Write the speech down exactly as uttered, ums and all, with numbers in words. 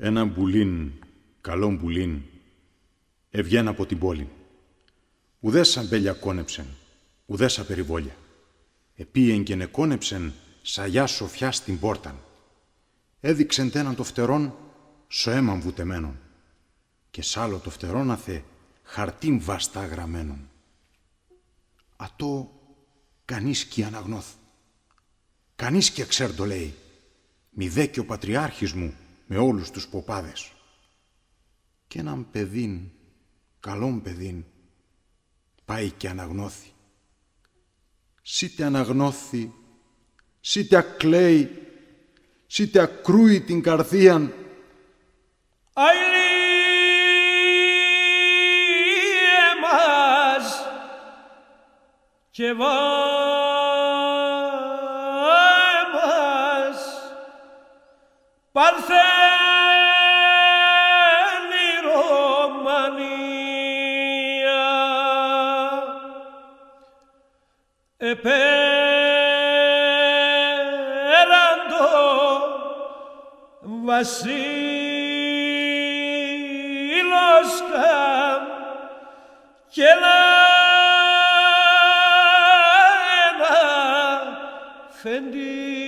Έναν πουλίν, καλόν πουλίν, εβγαίν' από την πόλην. Ουδέν σα αμπέλια εκόνεψεν, ουδέν σα περιβόλια. Επήεν και εκόνεψεν σ' αγιάν σοφιάν την πόρταν. Έδειξεν τ' έναν το φτερόν σο αίμαν βουτεμένον, και σ' άλλο το φτερόν αθε χαρτίν βαστά γραμμένον. Ατό κανείς 'κι αναγνώθ'. Κανείς 'κι εξέρ' ντο λέει, μηδέν και ο πατριάρχης μου με όλους τους ποπάδες. Κι έναν παιδίν, καλόν παιδίν, πάει και αναγνώθη. Σίτε αναγνώθη, σίτε ακλαίει, σίτε ακρούει την καρδίαν, αηλοί εμάς και βάε μας, Παρθένη Ρωμανία. Επέραν το βασίλος Καμ- και έναν αφέντη